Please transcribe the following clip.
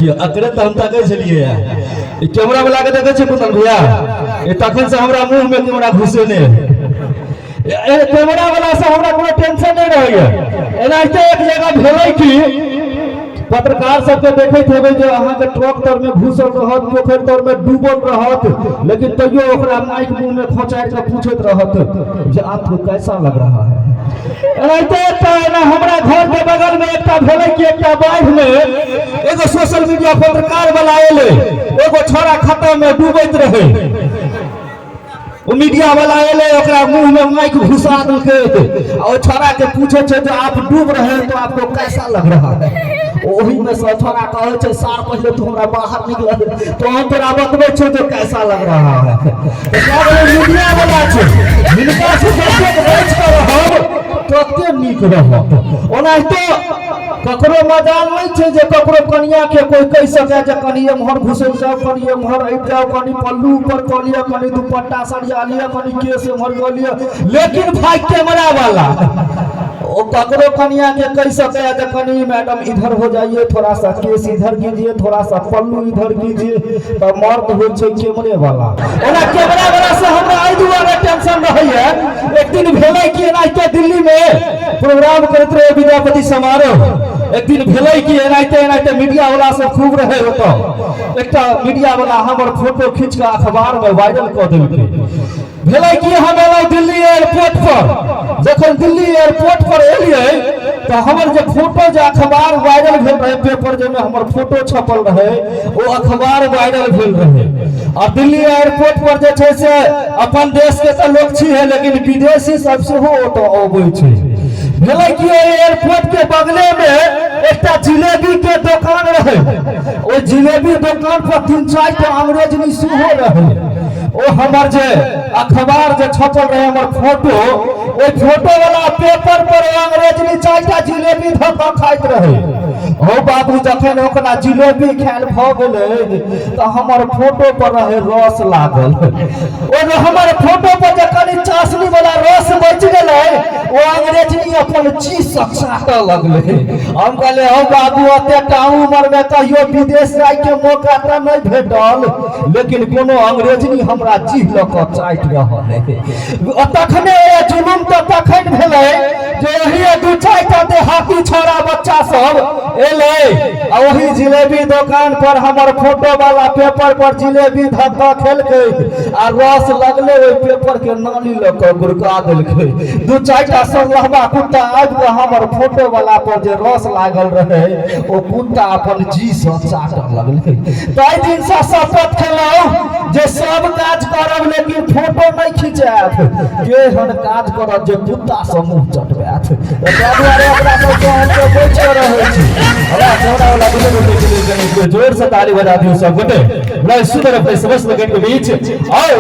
देखियौ, अकरे तऽ हम तकै छलियै। ई कैमरा वाला के देखै छियै कुंदन भैया, ई तखन से हमरा मुंह में कैमरा घुसेने। ए कैमरा वाला से हमरा कोनो टेंशन नहीं रहैया। एनाहिते एक जगह भेलै कि पत्रकार सबके देखैत हेबै जे अहाँके ट्रक तर में घुसल रहत, पोखरि तर में डूबल रहत, लेकिन तैयो ओकरा माइक मुंह में खोचारि कऽ पूछैत रहत जे आपको कैसा लग रहा है। एनाहिते एकटा एना हमरा घर के बगल में एकटा भेलै कि एकटा बाढ़ि में एगो सोशल मीडिया पत्रकार वाला एलै। एगो छोरा खत्ता में डूबैत रहै, ओ मीडिया वाला एलै, ओकरा मुंह में माइक घुसा देलकै आ ओ छोरा के पूछे छै जे आप डूब रहे हैं तो आपको कैसा लग रहा है। ओही में से छोरा कहै छै, सार, पहिले तू हमरा बाहर निकल, तो हम तोरा बतबै छियौ जे कैसा लग रहा है। तऽ क्या भेलै, मीडिया वाला छै, हिनका से जतेक बचि कऽ रहब तते नीक रहत। ओनाहितो ककरो मजाल नहि छै जे ककरो कनिया के कोई कहि सके जे कनि एम्हर घुसि जाओ, कनि एम्हर आबि जाओ, कनि पल्लू ऊपर कऽ लिअ, कनि दुपट्टा सरिया लिअ, कनि केस एम्हर कऽ लिअ। लेकिन भाई, कैमरा वाला ओ ककरो कनिया के कहि सके जे कनि मैडम इधर हो जाइए, थोड़ा सा केस इधर कीजिए, थोड़ा सा पल्लू इधर कीजिए, तऽ मर्द होइ छै कैमरे वाला। ओना कैमरा वाला से हमरा एहि दुआरे टेंशन रहैया, एक दिन भेलै कि एनाहिते दिल्ली में प्रोग्राम करैत रहे विद्यापति समारोह। एक दिन भेलै कि एनाहिते एनाहिते मीडिया वाला सब खूब रहे ओतऽ। एकटा मीडिया वाला हमर फोटो खींच कऽ अखबार में वायरल कऽ देलकै। भेलै कि हम एलहुँ दिल्ली एयरपोर्ट पर। जखन दिल्ली एयरपोर्ट पर एलियै तऽ हमर जे फोटो जे अखबार वायरल भेल रहै, पेपर जाहिमे हमर फोटो छपल रहै, ओ अखबार वायरल भेल रहै। आ दिल्ली एयरपोर्ट पर जे छै से अपन देश के तऽ लोक छी है, लेकिन विदेशी सब सेहो ओतऽ अबै छै। भेलै कि ओहि एयरपोर्ट के बगले में एकटा जिलेबी के दोकान रहै। ओहि जिलेबी दोकान पर तीन चारि टा अंग्रेजनी सेहो रहै। ओ हमर जे अखबार जे छपल रहे हमर फोटो, ओहि फोटो वाला पेपर पर ओ अंग्रेजनी चारिटा जिलेबी धऽ कऽ खाइत रहै। हो बाबू, जखन ओकरा जिलेबी खायल भऽ गेलै तऽ हमर फोटो पर रहे रस लागल। ओ जे हमर फोटो पर जे कनि चाशनी वाला रस बचि गेलै, ओ अंग्रेजनी अपन चीज से चाटऽ लगलै। हम कहलियै, हौ बाबू, एते टा उमर में कहियो विदेश जाय के मौका तऽ नहि भेटल, लेकिन कोनो अंग्रेजनी हमरा जीह लऽ कऽ चाटि रहल है। तखने जुलुम तऽ तखन भेलै जे ओही दू चारिटा देहाती छोड़ा बच्चा सब एलै आ ओही जिलेबी दोकान पर हमर फोटो वाला पेपर पर जिलेबी धऽ कऽ खेलकै आ रस लगले ओहि पेपर के नाली लऽ कऽ गुड़का देलकै। दू चारिटा सरलहबा कुत्ता आबि कऽ हमर फोटो वाला पर जे रस लागल रहै, ओ कुत्ता अपन जी सँ चाटऽ लगलै। ताहि दिन सँ शपथ खेलहुँ जे सब काज करब, लेकिन फोटो नहि खिंचायब। केहन काज करब जे कुत्ता सँ मुँह चटबायत? ताहि दुआरे ओकरा सबसँ हमसब बचि कऽ रहै छी। हमरा कैमरा वाला दुनू गोटे के लेल कनि जोर से ताली बजा दियौ सब गोटे। बड़ा सुंदर अपने समस्त लोगन के बीच और